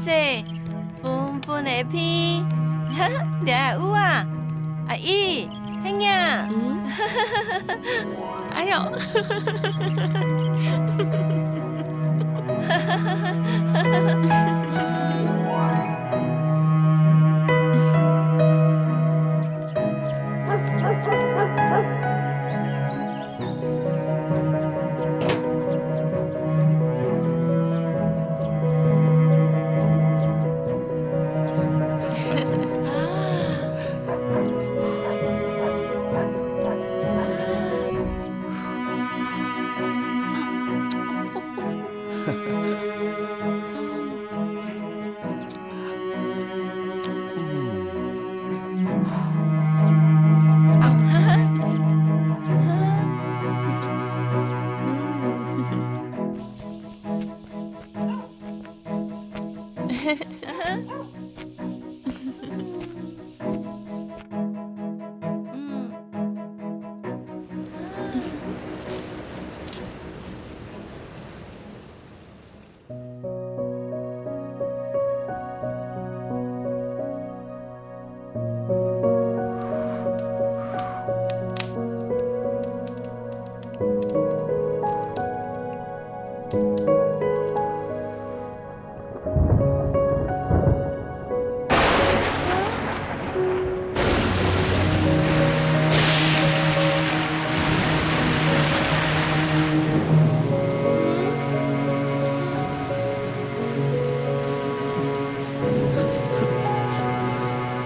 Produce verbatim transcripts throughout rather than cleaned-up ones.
色，粉粉个皮，這个有啊，阿姨，係你啊。嗯？哎喲！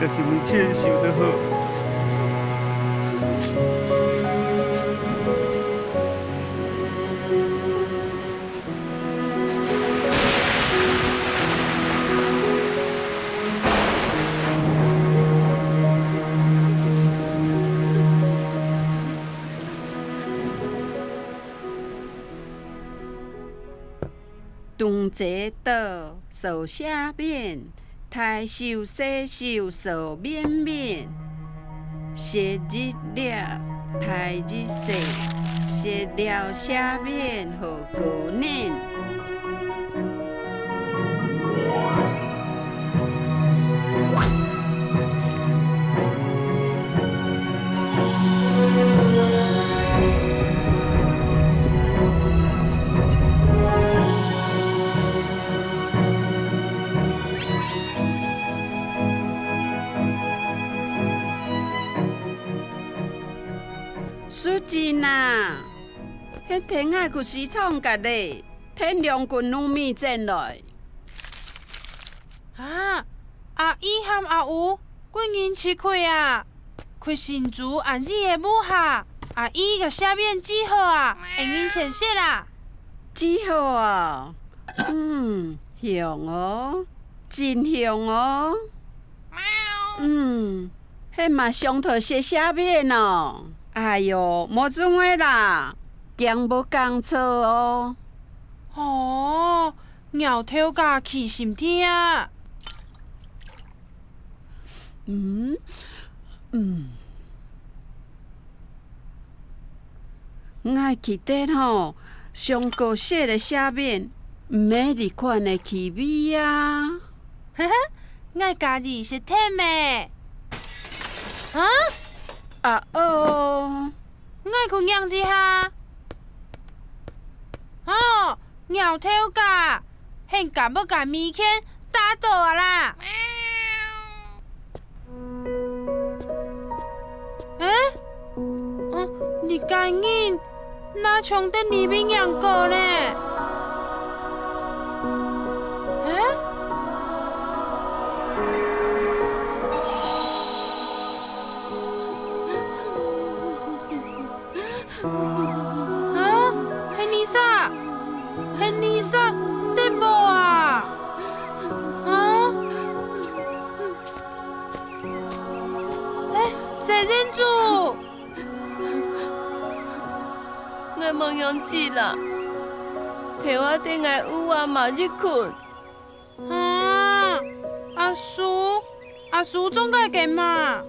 但是你牽手就好。東西倒，掃下面，大手細手掃面面。 洗一粒，大一細，洗了下面好高興。淑珍啊，你跈𠊎去市場个咧，𢯭兩斤糯米轉來。啊，阿姨和阿舅，歸人出去啊！去新竹阿姨个屋下，阿姨个削麵煮好啊，𠊎人先食啊！煮好啊！嗯，香哦，真香哦！嗯， 係嘛上台食削麵哦？哎喲，無種个啦，驚無講著哦。哦，撟頭家起心痛啊！嗯，嗯。 𠊎記得吼，上過雪个下面，毋係這款个氣味啊。呵呵，𠊎家己食忒咩？啊？啊哦！𠊎去䀴一下。哦， 撟頭家，你敢毋敢摎米圈打倒啊啦？欸？哦，這个人，哪像在這片䀴過呢？欸？ 啊，係你儕？係你儕，著無啊？啊？欸，細人子！𠊎無仰子啦，頭下在𠊎屋下嫲一睏。啊，阿叔，阿叔做麼个个嘛？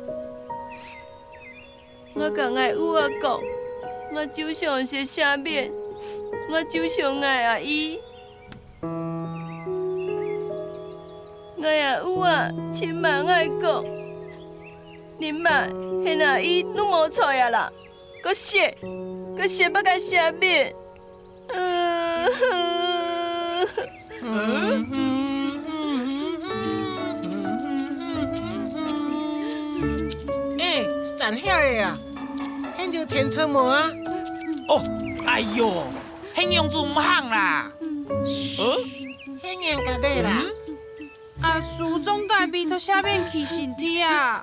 𠊎佮𠊎屋下講，𠊎就想食蝦面，𠊎就想𠊎阿姨。𠊎阿母啊，尋媽𠊎講，你媽，係阿姨攏無在啊啦，閣食，閣食別个蝦米。嗯。欸，山下个啊，你有聽著無啊？哦，哎喲，係仰子毋行啦！呃，係人家个啦。阿叔總該為著蝦米起身體啊？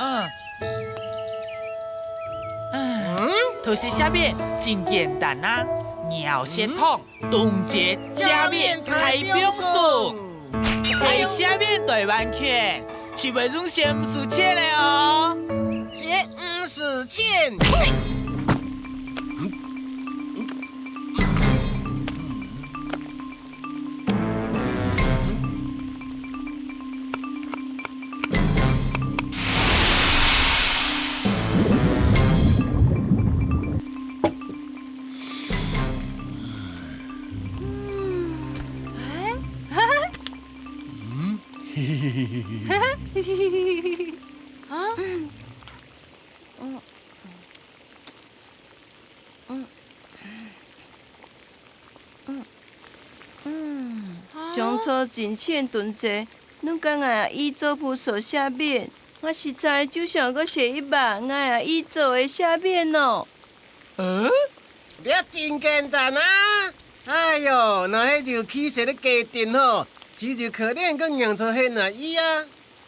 嗯，唉，討食蝦米真簡單啊，舀雪糖，凍結蝦米大放送，係蝦米大完全，就會用錢毋使錢个哦。錢毋使錢。啊？相處真淺頓仔，你佮𠊎阿姨做伙做蝦米，𠊎實在就想愛食一碗𠊎阿姨做个蝦米哦。嗯？這真簡單啊！哎喲，若係有起色个雞蛋吼，就有可能會認做係阿姨啊。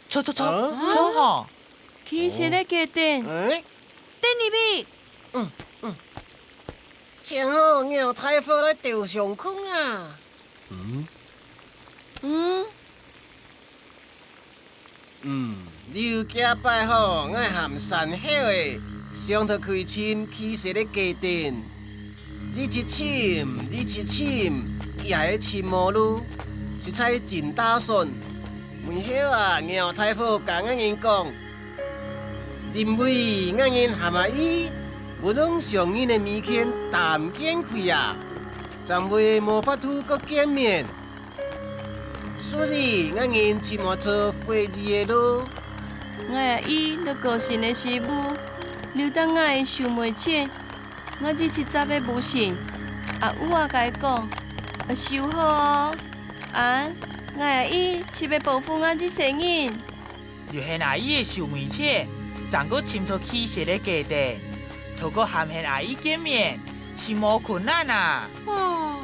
著著著，著吼！ 起色个雞蛋。等你去。請好，鳥大伙來鬥相共啊！嗯，有幾擺吼，𠊎和山猴仔相討去尋起色个雞蛋，一直尋，一直尋，也係尋無路，實在真打爽。尾後啊，鳥大伙佮𠊎人講， 因為𠊎人和阿姨會用相認个物件擔轉去啊，正會無法度過見面。所以𠊎人尋無著回憶个路。 𠊎阿姨在過身个時務，留等𠊎个壽眉剪，𠊎一直紮仔無成。阿母啊，佮𠊎講，愛收好哦，恁，𠊎阿姨就會保護𠊎一生人。 又係阿姨个壽眉剪，正過尋著起色个雞蛋，透過喊喊阿姨見面，尋無困難啊！哦。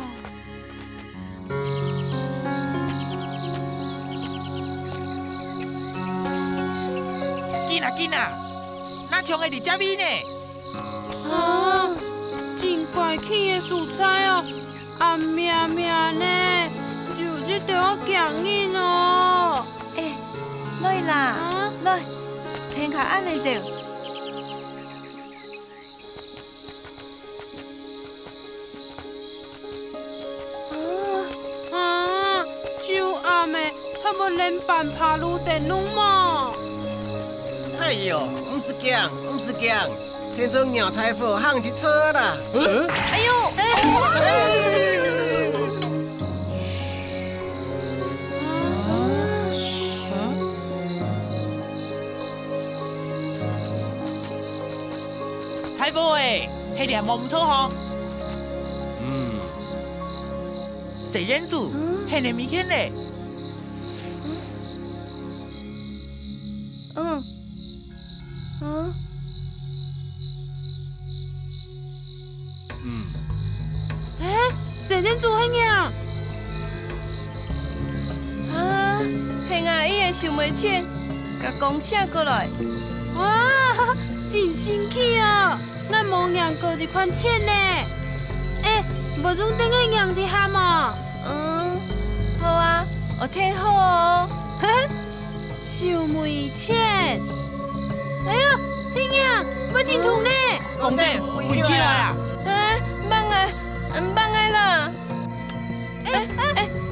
緊啊緊啊，哪像係在這位呢？啊，真怪奇个所在哦！ 暗摸摸呢，有一兜驚人哦！欸，來啦，來，跈下恁仔兜。啊，就暗仔， 還無人搬爬路等路無？哎喲，毋使驚，毋使驚，跈著鳥大伙行就著啦。哎喲！大伙仔，係這無毋著吼。嗯。 細人仔，係你物件咧？嗯，嗯，嗯，欸，細人仔係仰？啊，係𠊎个壽眉剪，共光射過來。哇，真神奇哦！ 𠊎無䀴過這款剪呢。欸，無用等𠊎䀴一下無？嗯，好啊，𠊎䀴好哦。壽眉剪。哎喲，係䀴，會停動呢！講等，飛起來啊！啊，放𠊎，嗯，放𠊎啦！ 哎哎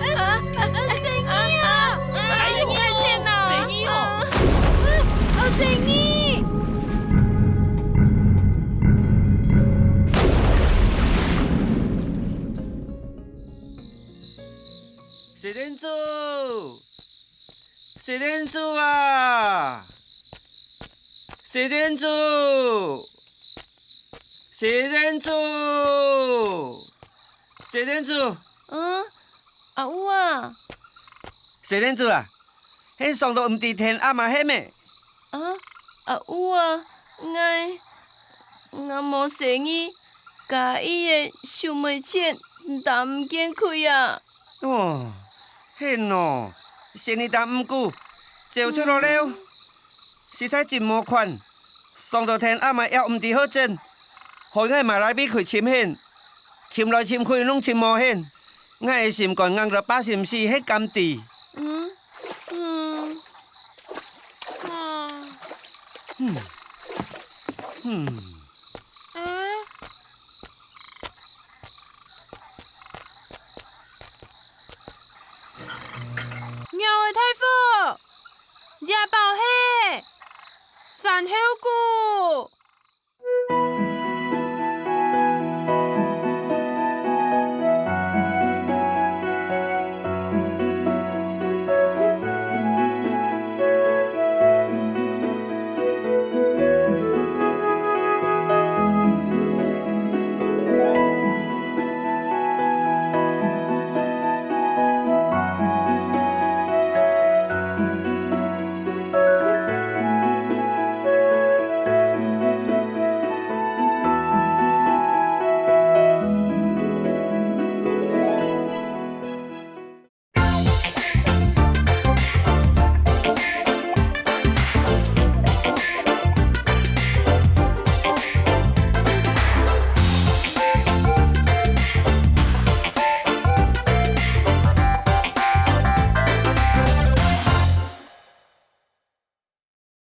哎啊！細義啊！哎喲，太淺了！細義哦！啊，細義！細人仔，水蓮子啊！水蓮子！水蓮子！水蓮子！嗯，阿母啊！水蓮子啊！你爽到毋知天暗啊係咩？啊，阿母啊，𠊎，𠊎無細義，家己个手尾錢揇毋見去啊！ 哦，係哦，細義揇毋過，走出來了，實在真無款，爽到天暗啊也毋知好轉，害𠊎嘛來飛去尋你，尋來尋去攏尋無你，𠊎个心肝硬到百心死，你敢知？嗯，嗯，啊。嗯，嗯。啊？ 鳥仔大夫，這包係山猴牯。